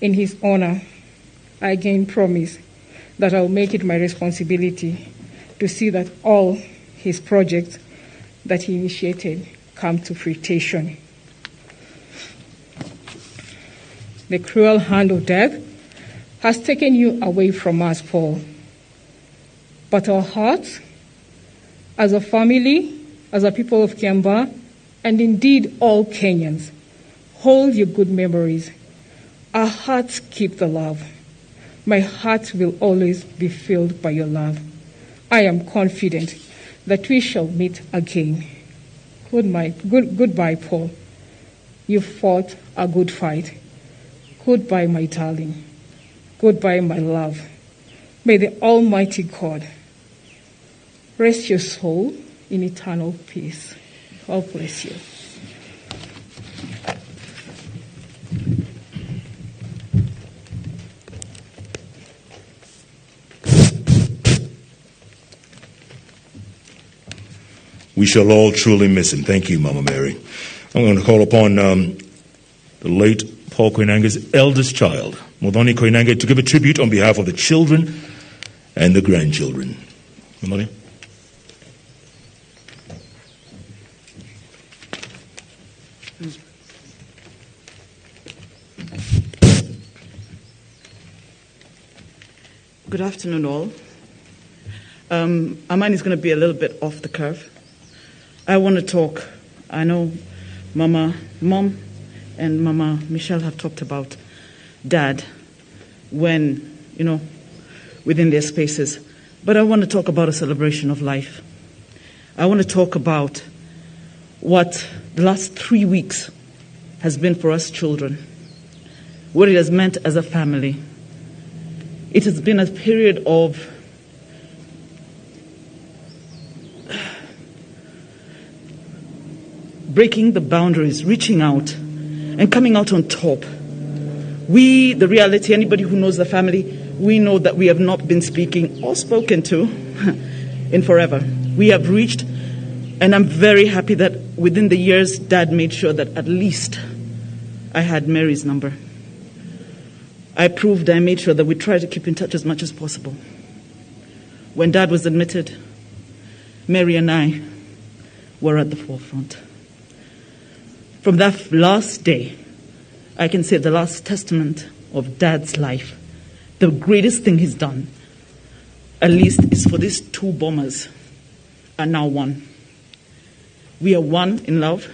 In his honor, I again promise that I'll make it my responsibility to see that all his projects that he initiated come to fruition. The cruel hand of death has taken you away from us, Paul. But our hearts, as a family, as a people of Kiambaa, and indeed all Kenyans, hold your good memories. Our hearts keep the love. My heart will always be filled by your love. I am confident that we shall meet again. Goodbye, Paul. You fought a good fight. Goodbye, my darling. Goodbye, my love. May the Almighty God rest your soul in eternal peace. God bless you. We shall all truly miss him. Thank you, Mama Mary. I'm going to call upon the late Paul Koinange's eldest child, Muthoni Koinange, to give a tribute on behalf of the children and the grandchildren. Muthoni? Good afternoon, all. Mine is going to be a little bit off the curve. I want to talk. I know Mama, Mom, and Mama Michelle have talked about Dad when, you know, within their spaces. But I want to talk about a celebration of life. I want to talk about what the last 3 weeks has been for us children, what it has meant as a family. It has been a period of breaking the boundaries, reaching out, and coming out on top. We, the reality, anybody who knows the family, we know that we have not been speaking or spoken to in forever. We have reached, and I'm very happy that within the years, Dad made sure that at least I had Mary's number. I proved, I made sure that we tried to keep in touch as much as possible. When Dad was admitted, Mary and I were at the forefront. From that last day, I can say the last testament of Dad's life, the greatest thing he's done, at least, is for these two bombers are now one. We are one in love.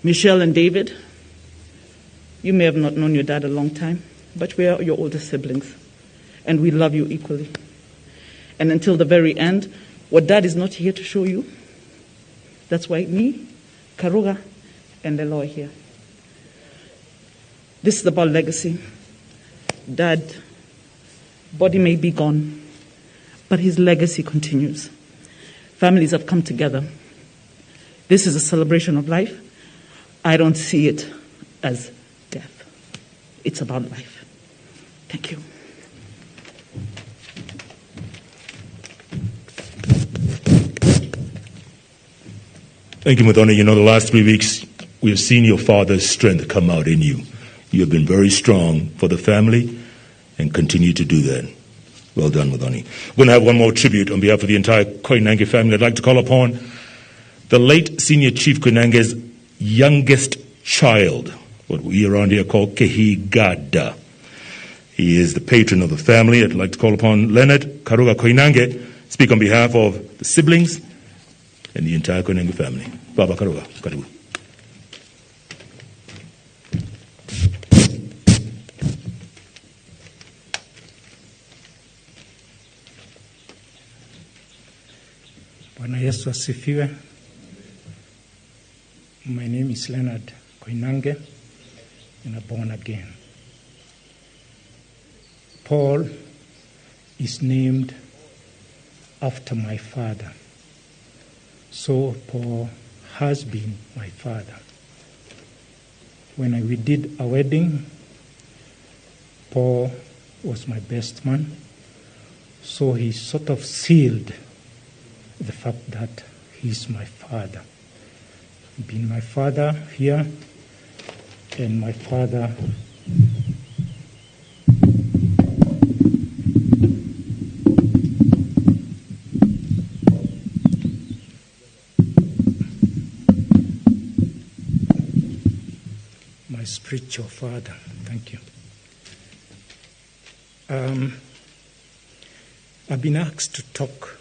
Michelle and David, you may have not known your dad a long time, but we are your older siblings, and we love you equally. And until the very end, what Dad is not here to show you, that's why me, Karuga, and the law here. This is about legacy. Dad, body may be gone, but his legacy continues. Families have come together. This is a celebration of life. I don't see it as death. It's about life. Thank you. Thank you, Muthoni. You know, the last 3 weeks, we have seen your father's strength come out in you. You have been very strong for the family and continue to do that. Well done, Muthoni. We're going to have one more tribute on behalf of the entire Koinange family. I'd like to call upon the late Senior Chief Koinange's youngest child, what we around here call Kehigada. He is the patron of the family. I'd like to call upon Leonard Karuga Koinange, speak on behalf of the siblings and the entire Koinange family. Baba Karuga, karibu. Bwana Yesu asifiwe. My name is Leonard Koinange, and I'm born again. Paul is named after my father. So Paul has been my father. When we did a wedding, Paul was my best man. So he sort of sealed the fact that he's my father. Been my father here and my father spiritual father. Thank you. I've been asked to talk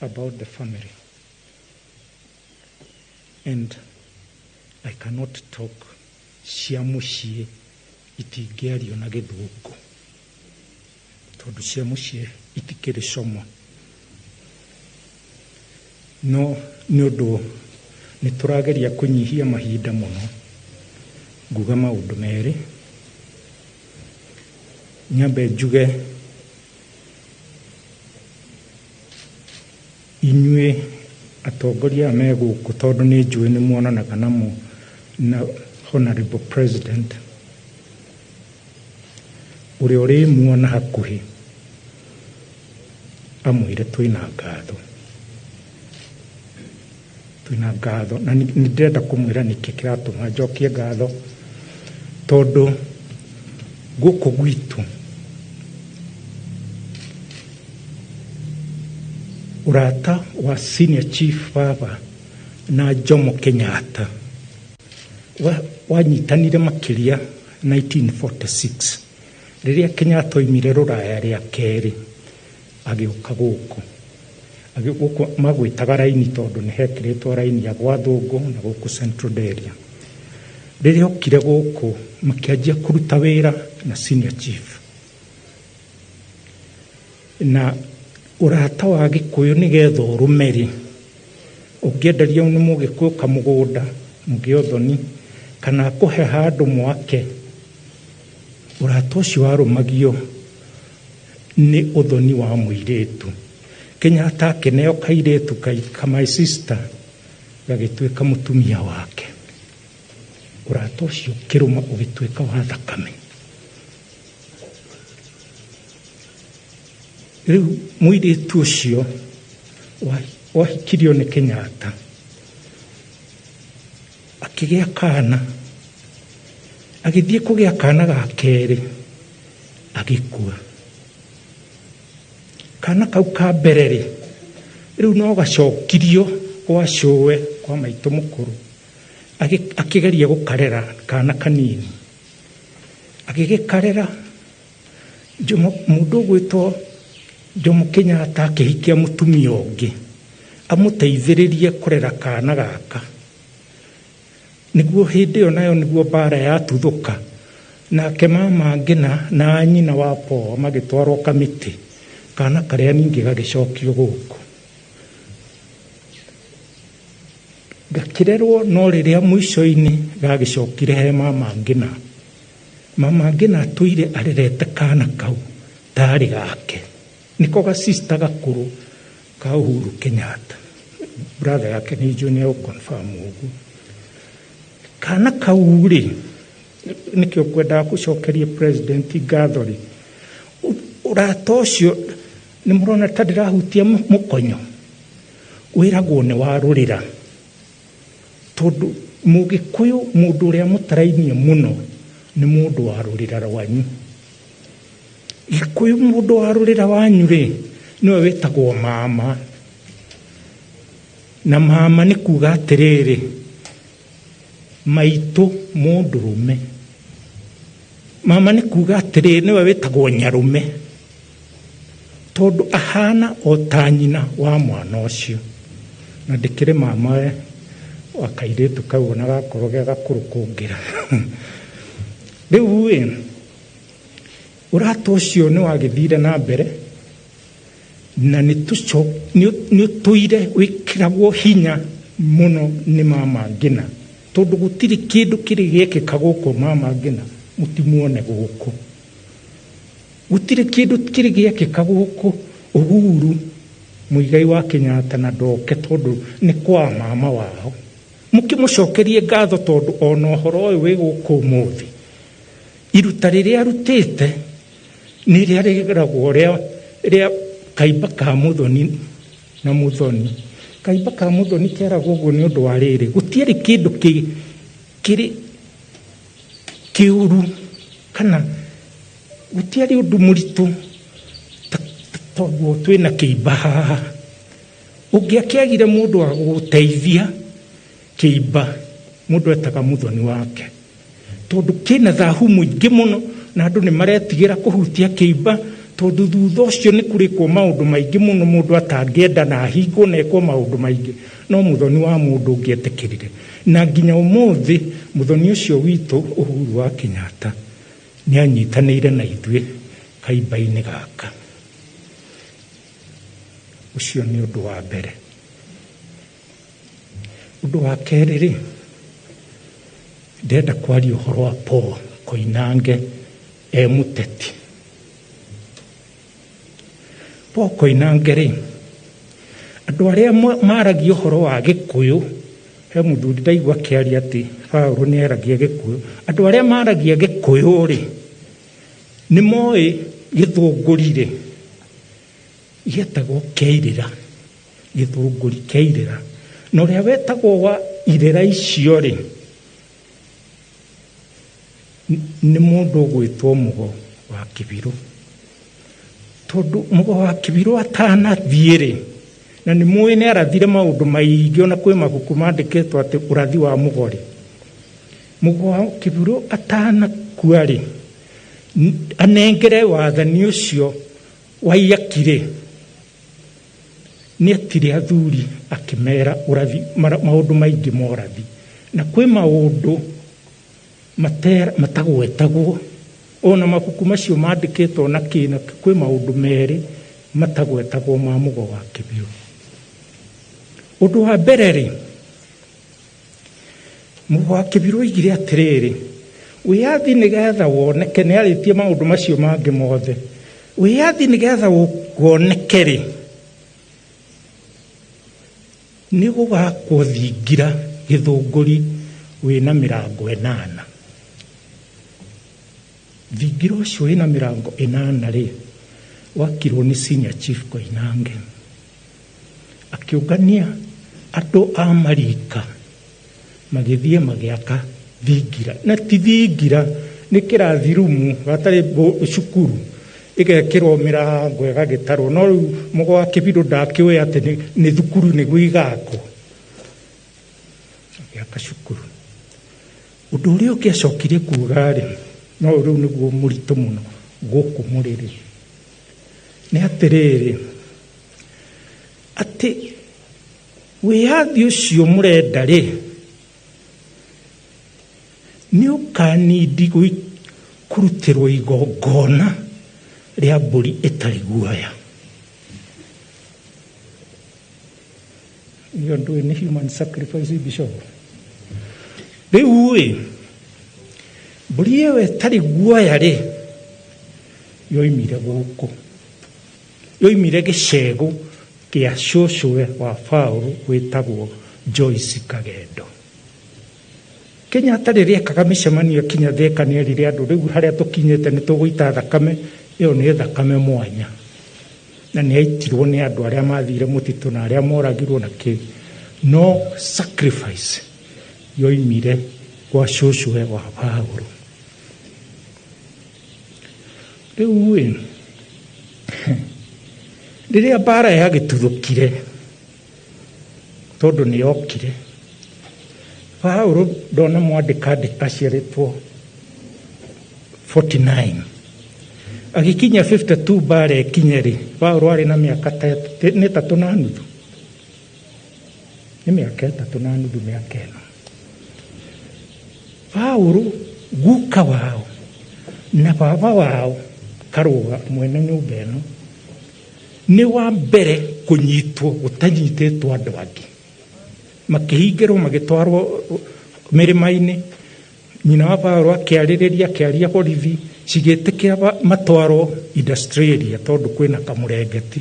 about the family, and I cannot talk cia mũciĩ itingĩario na Gĩthũngũ tondũ cia mũciĩ itikĩrĩ como, no nĩ ũndũ nĩ tũrageria kũnyihia mahinda mũno, nguga maũndũ merĩ. Nyambe njuge inyuĩ atongoria aya me gũkũ, tondũ nĩ njũĩ nĩ muonanaga namo na Honorable President ũrĩa ũrĩmuona hakuhĩ amwĩre twĩna ngatho, twĩna ngatho, na nĩ ndĩrenda kũmwĩra nĩkĩ kĩratũma njokie ngatho, tondũ gũkũ gwitũ ũrata wa Senior Chief baba na Jomo Kenyatta wanyitanire makĩria 1946 rĩrĩa Kenyatta oimire rũraya rĩa kerĩ agĩũka gũkũ. Gũkũ magwĩtaga raini tondũ nĩ hekĩrĩtwo raini ya gwa Thũngũ na gũkũ Central Area. Rĩrĩa okire gũkũ makĩanjia kũruta wĩra na Senior Chief, na ũrata wa Gĩkũyũ nĩgetha ũrũme rĩ, ũngĩenderio nĩ Mũgĩkũyũ kamũgũnda mũgĩe ũthoni kana kũhe handũ mwake, ũrata ũcio warũmagio nĩ ũthoni wa mũirĩtu. Kenyatta akĩneo kairĩtu ka my sister gagĩtuĩka mũtumia wake. Ũrata ũcio ũkĩrũma ũgĩtuĩka wa thakame. Rĩu mũirĩtu ũcio wahikirio nĩ Kenyatta akĩgĩa kana, agĩthiĩ kũgĩa kana ga kerĩ agĩkua. Kana kau ka mbere rĩ, rĩu no gacokirio gwa cũwe kwa maitũ mũkũrũ, akĩgeria gũkarera kana kanini, agĩgĩkarera. Mũndũ ũgwĩtwo Jomo Kenyatta akĩhikia mũtumia ũngĩ amũteithĩrĩrie kũrera kana gaka, nĩguo hĩndĩ ĩyo nayo nĩguo mbara yatuthũka, nake mama Ngina na nyina wa Paul magĩtwarwo kamĩtĩ, kana karĩa ningĩ gagĩcokio gũkũ gakĩrerwo, no rĩrĩa mũico-inĩ gagĩcokire he mama Ngina. Mama Ngina atũire arerete kana kau tarĩ gake, nĩko gacista gakũrũ ka Uhuru Kenyatta, brother yake nĩ njũĩ nĩ egũconfirm ũguo. Kana kau rĩ, nĩkĩo ngwendaga gũcokeria President ngatho rĩ, ũrata ũcio nĩ mũrona ta ndĩrahutia mũkonyo, wĩragwo nĩ wa rũrĩra, tondũ Mũgĩkũyũ mũndũ ũrĩa mũtarainie mũno nĩ mũndũ wa rũrĩra rwanyu. Gĩkũyũ mũndũ wa rũrĩra wanyu rĩ, nĩwe wĩtagwo mama, na mama nĩ kuga atĩrĩrĩ, maitũ mũndũrũme. Mama nĩ kuga atĩrĩrĩ, nĩwe wĩtagwo nyarũme, tondũ ahana o ta nyina wa mwana ũcio. Na ndĩkĩrĩ mama we wa kairĩtu kau ona gakorwo ge gakũrũ kũngĩra. Rĩu ĩ, ũrata ũcio nĩ wagĩthire na mbere, na nĩ ũtũire wĩkĩragwo hinya mũno nĩ mama Ngina, tondũ gũtirĩ kĩndũ kĩrĩ gĩekĩka gũkũ mama Ngina mũtimuone gũkũ, gũtirĩ kĩndũ kĩrĩ gĩekĩka gũkũ Uhuru Muigai wa Kenyatta na ndoke, tondũ nĩ kwa mama wao. Mũkĩmũcokerie ngatho tondũ ona ũhoro ũyũ wĩ gũkũ ũmũthĩ, iruta rĩrĩa arutĩte nĩ rĩrĩa rĩragwo rĩa kaimba ka mũthoni na mũthoni. Kaimba ka mũthoni keragwo ũguo nĩ ũndũ wa rĩrĩ, gũtiarĩ kĩndũ kĩrĩ kĩũru kana gũtiarĩ ũndũ mũritũ toguo twĩna kĩimba haha. Ũngĩakĩagire mũndũ wa gũgũteithia kĩimba, Mũndũ etaga mũthoni wake tondũ kĩna thahu mũingĩ mũno na andũ nĩ maretigĩra kũhutia kĩimba tondũ thutha ũcio nĩ kũrĩkwo maũndũ maingĩ mũno mũndũ atangĩenda na ahingwo na ekwo maũndũ maingĩ. No mũthoni wa mũndũ ũngĩetĩkĩrire, na nginya ũmũthĩ mũthoni ũcio witũ Uhuru wa Kenyatta nĩ anyitanĩire na ithuĩ kaimba-inĩ gaka. Ũcio nĩ ũndũ wa mbere. Ũndũ wa kerĩ rĩ, ndĩrenda kwaria ũhoro wa Paul Koinange e mũteti. Paul Koinange rĩ, andũ arĩa maragia ũhoro wa Gĩkũyũ, he mũthuri ndaigua akĩaria atĩ Paũlũ nĩ aragia Gĩkũyũ. Andũ arĩa maragia Gĩkũyũ rĩ, nĩ moĩ gĩthũngũri rĩ, gĩetagwo kĩa irĩra, gĩthũngũri kĩa irĩra. Na ũrĩa wetagwo wa irĩra icio rĩ, nĩ mũndũ ũgwĩtwo Mũgo wa Kĩbirũ. Tondũ Mũgo wa Kĩbirũ atanathiĩ rĩ, na nĩ mũĩ nĩ arathire maũndũ maingĩ, ona kwĩ mabuku mandĩkĩtwo atĩ ũrathi wa Mũgo rĩ, Mũgo wa Kĩbirũ atanakua rĩ, anengere wathani ũcio wa Iyaki rĩ, nĩ etire athuri akĩmera ũrathi, maũndũ maingĩ ma ũrathi. Na kwĩ maũndũ matagwetagwo, ona mabuku macio mandĩkĩtwo na kĩ, na kwĩ maũndũ merĩ matagwetagwo ma Mũgo wa Kĩbirũ. Ũndũ wa mbere rĩ, Mũgo wa Kĩbirũ oigire atĩrĩrĩ, wĩyathi nĩgetha woneke, nĩ arĩtie maũndũ macio mangĩ mothe, wĩyathi nĩgetha woneke rĩ, nĩ gũgakwo thingira gĩthũngũri wĩna mĩrango ĩnana. Thingira ũcio wĩna mĩrango ĩnana rĩ, wakirwo nĩ Senior Chief Koinange. Akĩũngania andũ a marika magĩthiĩ magĩaka thingira. Na ti thingira, nĩ kĩrathi rumu gatarĩ cukuru, ĩgekĩrwo mĩrango ĩgagĩtarwo. No rĩu Mũgo wa Kĩbirũ ndakĩũĩ atĩ nĩ thukuru nĩguo igakwo. Agĩaka cukuru. Ũndũ ũrĩa ũngĩ acokire kuga rĩ, no rĩu nĩguo mũritũ mũno gũkũ mũrĩ rĩ, nĩ atĩrĩrĩ, atĩ wĩyathi ũcio mũrenda rĩ, nĩ ũkanindi kũrutĩrwo igongona rĩa mbũri ĩtarĩ guoya. Iyo ndũĩ nĩ human sacrifice, Bishop. Rĩu ĩ, mbũri ĩyo ĩtarĩ guoya rĩ, yoimire gũkũ, yoimire gĩcegũ kĩa cũcũwe wa Paũlũ wĩtagwo Joyce Kagendo. Kenyatta rĩrĩa ekaga mĩcemanio kinya Thika nĩ erire andũ rĩu harĩa tũkinyĩte nĩ tũgũita thakame, ĩyo nĩ thakame mwanya. Na nĩ aitirwo nĩ andũ arĩa mathire mũtitũ na arĩa moragirwo na kĩ. No sacrifice yoimire gwa cũcũwe wa Paũlũ. Rĩu ĩ, rĩrĩa mbara yagĩtuthũkire, tondũ nĩ yokire, Paũlũ ndona mwandĩkandĩka aciarĩtwo 49, agĩkinya 52 mbara ĩkinye rĩ, Paũlũ arĩ na mĩaka nĩ ĩtatũ na nuthu. Nĩ mĩaka ĩtatũ na nuthu mĩaka ĩno. Paũlũ guka wao na baba wao Karũga mwene nyũmba ĩno nĩ wa mbere kũnyitwo gũtanyitĩtwo andũ angĩ, makĩhingĩrwo magĩtwarwo mĩrĩma-inĩ. Nyina wa Paũlũ akĩarĩrĩria, akĩaria borithi cigĩtĩkĩra matwarwo Industrialia tondũ kwĩna kamũrengeti.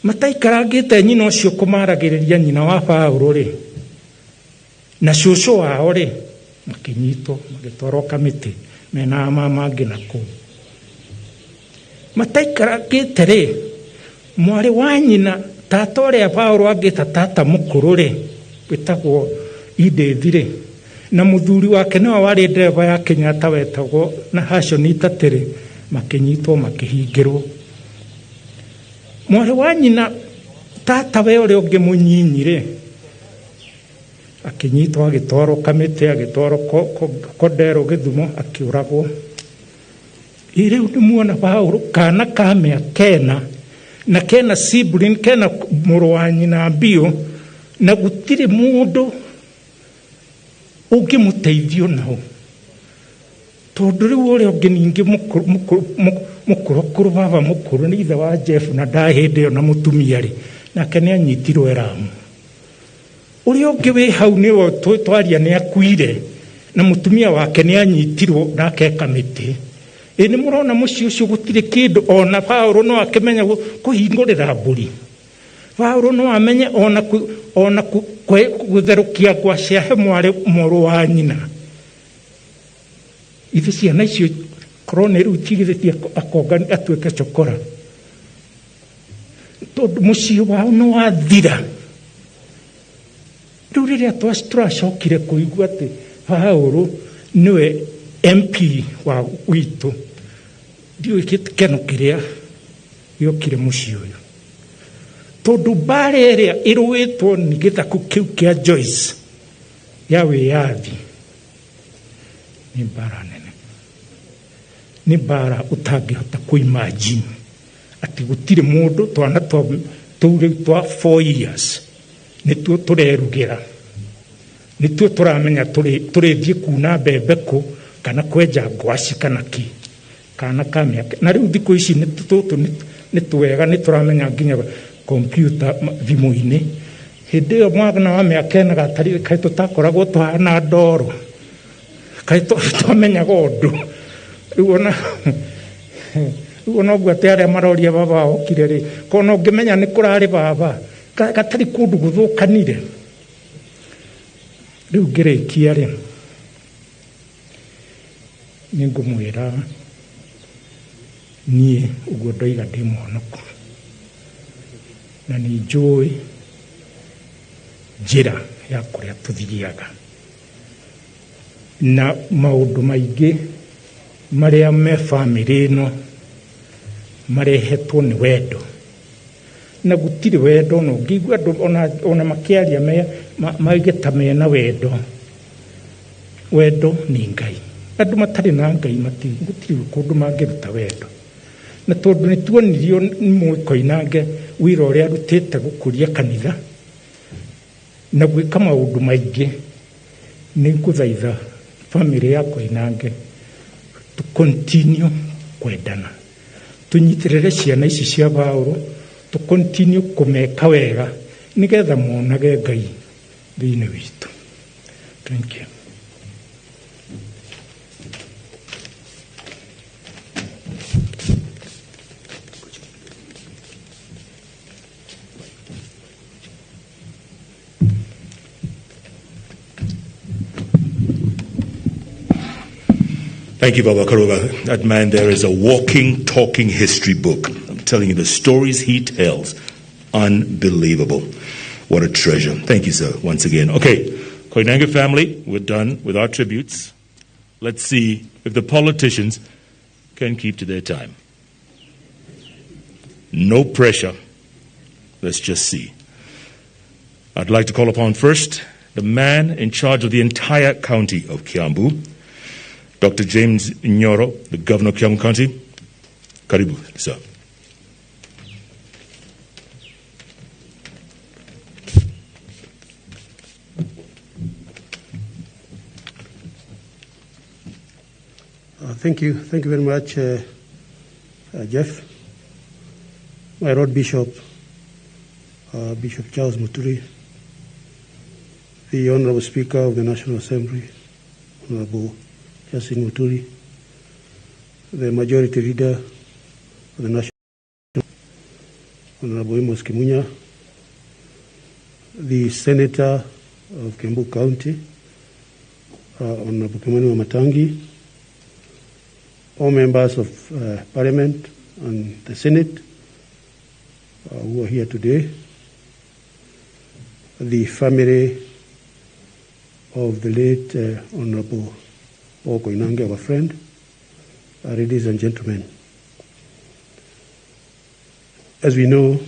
Mataikarangĩte nyina ũcio kũmaragĩrĩria nyina wa Paũlũ rĩ, na cũcũ wao rĩ, makĩnyitwo magĩtwarwo kamĩtĩ mena mama angĩ na kũu. Mataikarangĩte rĩ, mwarĩ wa nyina tata ũrĩa Paũlũ angĩta tata mũkũrũ rĩ, wĩtagwo Edith rĩ, na mũthuri wake nĩwe warĩ ndereba ya Kenyatta wetagwo na Hashon Itatĩrĩ, makĩnyitwo makĩhingĩrwo. Mwarĩ wa nyina tata we ũrĩa ũngĩ mũnyinyi rĩ, Akinyitwo agĩtwarwo Kamĩtĩ, agĩtwarwo Kondero Gĩthumo, akĩũragwo. Ĩ rĩu nĩ muona Paũlũ kana ka mĩaka ĩna na kena sibling, kena mũrũ wa nyina mbio, na gũtirĩ mũndũ ũngĩmũteithio nao. Tondũ rĩu ũrĩa ũngĩ ningĩ mũkũrũkũrũ baba mũkũrũ nĩ ithe wa Jeff na ndahĩndĩ ĩyo na mũtumia rĩ, nake nĩ anyitirwo Elamu. Ũrĩa ũngĩ wĩ hau nĩwe twaria nĩ akuire na mũtumia wake nĩ anyitirwo nake e Kamĩtĩ. Ĩ nĩ mũrona mũciĩ ũcio gũtirĩ kĩndũ, ona Paũlũ no akĩmenya kũhingũrĩra mbũri. Paũlũ no amenye ona gũtherũkia ngwacĩ ahe mwarĩ mũrũ wa nyina. Ithe ciana icio korwo nĩ rĩu tigithĩtie akonga atuĩke cokora. Tondũ mũciĩ wao nĩ wathira. Rĩu rĩrĩa tũracokire kũigua atĩ Paũlũ nĩwe MP wa witũ, ndiũĩ gĩkeno kĩrĩa gĩokire mũciĩ ũyũ. Tondũ mbara ĩrĩa ĩrũĩtwo nĩ gĩthaku kĩu kĩa Joyce ya wĩyathi nĩ mbara nene, nĩ mbara ũtangĩhota kũimagine atĩ gũtirĩ mũndũ. Twana tũu rĩu twa 4 years nĩtuo tũrerugĩra, nĩtuo tũramenya tũrĩthiĩ kuna mbembe kũ kana kwenja ngwaci kana kĩ kana ka mĩaka. Na rĩu thikũ ici nĩ tũtũ nĩ twega, nĩ tũramenya nginya kompiuta thimũ-inĩ. Hĩndĩ ĩyo mwana wa mĩaka ĩna gatarĩ kaĩ tũtakoragwo tũhana ndoro, kaĩ twamenyaga ũndũ. Rĩu ona ũguo atĩ arĩa maroria baba okire rĩ, kona ũngĩmenya nĩ kũrarĩ baba gatarĩ kũndũ gũthũkanire. Rĩu ngĩrĩkia rĩ, nĩ ngũmwĩra niĩ ũguo ndoiga ndĩ mũhonoku na nĩ njũĩ njĩra ya kũrĩa tũthiaga, na maũndũ maingĩ marĩa me bamĩrĩ ĩno marehetwo nĩ wendo, na gũtirĩ wendo. No ngĩigua andũ ona makĩaria maige ta mena wendo. Wendo nĩ Ngai. Andũ matarĩ na Ngai gũtirĩ kũndũ mangĩruta wendo. Na tondũ nĩ tuonirio nĩ Koinange wĩra ũrĩa arutĩte gũkũria kanitha na gwĩka maũndũ maingĩ, nĩ ngũthaitha bamĩrĩ ya Koinange to continue kwendana, tũnyitĩrĩre ciana ici cia Paũlũ, to continue kũmeka wega nĩgetha monage Ngai thĩinĩ witũ. Thank you. Thank you, Baba Karuga. That man there is a walking, talking history book. I'm telling you, the stories he tells, unbelievable. What a treasure. Thank you, sir, once again. Okay, Koinange family, we're done with our tributes. Let's see if the politicians can keep to their time. No pressure. Let's just see. I'd like to call upon first the man in charge of the entire county of Kiambu, Dr. James Nyoro, the governor of Kiambu County. Karibu, sir. Thank you. Thank you very much, Jeff. My Lord Bishop, Bishop Charles Muturi, the Honorable Speaker of the National Assembly, Honorable Justin Muturi, the Majority Leader of the National, Honorable Amos Kimunya, the Senator of Kiambu County, Honorable Kimani Wamatangi, all members of Parliament and the Senate who are here today, the family of the late Honorable Paul Koinange, our friend, ladies and gentlemen. As we know,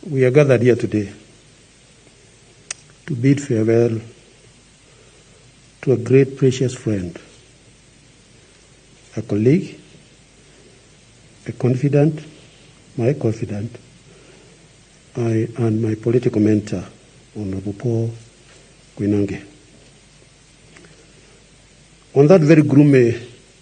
we are gathered here today to bid farewell to a great precious friend, a colleague, a confidant, my confidant, and my political mentor, Honorable Paul Koinange. On that very gloomy